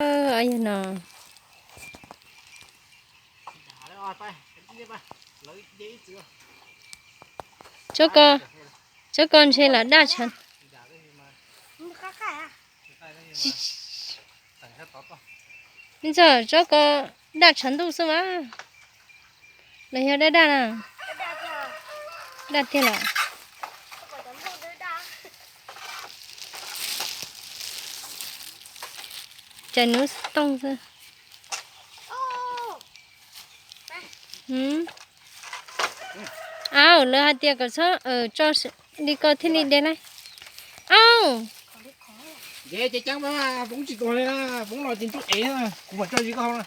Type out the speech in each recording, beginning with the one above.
Yog no, tsob ko, tsob ko ntshe los daj tshav. Tsob ko daj tshav ntuj xwb mas. Los yog daj daj na? Daj tiag los? Cais nuv tooj xwb. Au, lawv hais tias kom txhob tso li ko thiaj li de laij. Au. Ces ceev ceev mas, Foob tsis tuag li na, Foob los ces ntub ev na, kuv mam tso zis koj hau na.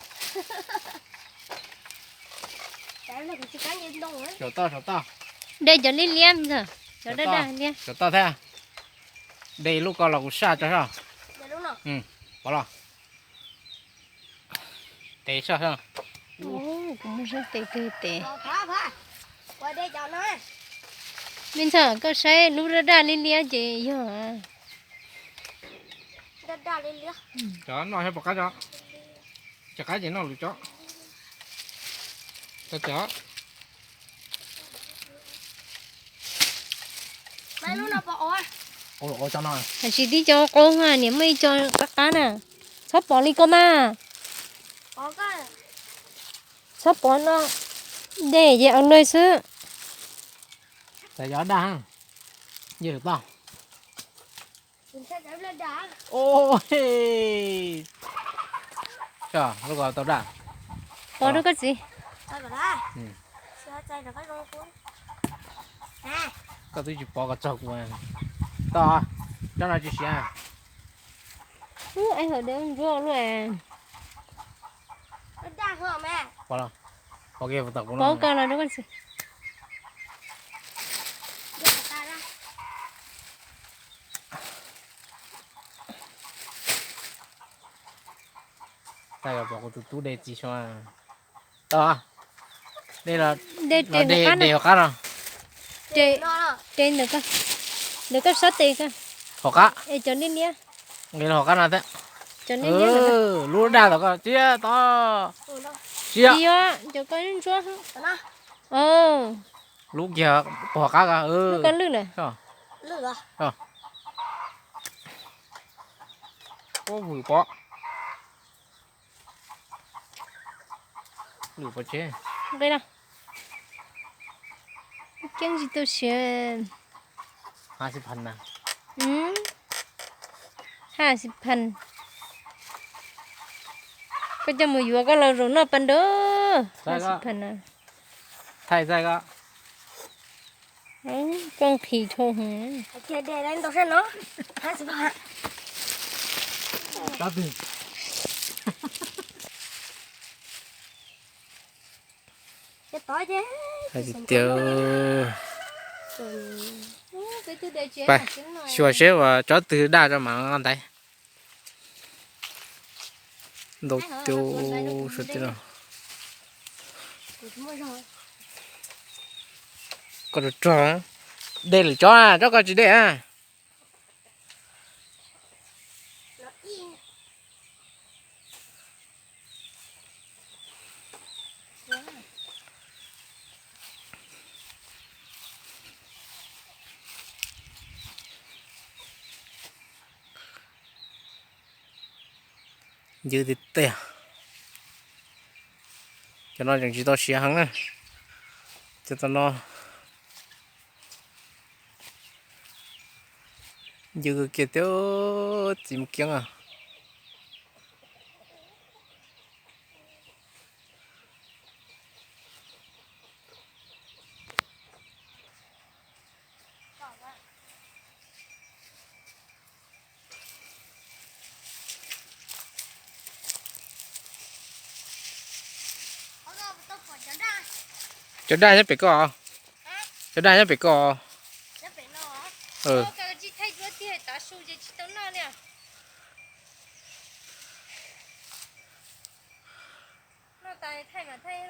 Saum toj, saum toj. De cov liab liab ntag, cov daj daj liab. Saum toj thiab. De lub ko los kuv saj tso soj. Pov los. Tes soj soj. Kuv muaj sab tes kawg tes. Me ntxhais, koj saib lub daj daj liab liab ces yog. Cov no yog pom qab tso. Cov qab ces noj lus tso. Tso cov. Hais tsis tib co qaub, niam muaj ib co qab qab na. Txhob pov li ko mas. Txhob pov no, de ces au lawm xwb. Txawm yog daj, yog toj. Lub ko tau daj. Pov rau koj txiv. Koj twb tsis pov kom txog kuv. Toj, tsob no tsis siav. Ub, ai hawm dev ntsuab luaj. Pov, pov kiag, pov ko los rau koj txiv. Tag, pom kuv tus tub de txiv sua. Tau, de los de hauv qab no. Tes ntawm koj, ntawm koj sab tes koj. Hauv qab. Es cov liab liab. Nqis los hauv qab no thiab. Cov liab liab ntawm koj. Lub daj tom koj thiab tod. Siab. Tsis yog, cov ko ntsuab. Lub kiag puag hauv qab ko. Lub ko lwj lawm. Ub, vwm pov. Lwm pov tseg. Nqis los. Keeb tsis tau siav. Hab xib phan na. Hab xib phan. Koj coj mus yuav koj los zaum noj pas nrog. Hab xib phan na. Thaij txaij koj. Koj nqhis dhau heev. Hais tias, xyuas seb uas tsob twg daj tso mam nqa ntaiv. Ntau tias sawv daws. Koj rog rog, de lwm tsob, tsob ko tsis de a. Ncw tiag tiag. Cov no tseem tsis tau siav heev na. Cov tom no ncw kiag tiag, txiv mus kiab a. Cov daj nyob pem ko. Cov daj nyob pem ko. Noj tas thaij mas thaij,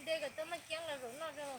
de kom tau maj kiab los zaum noj rau.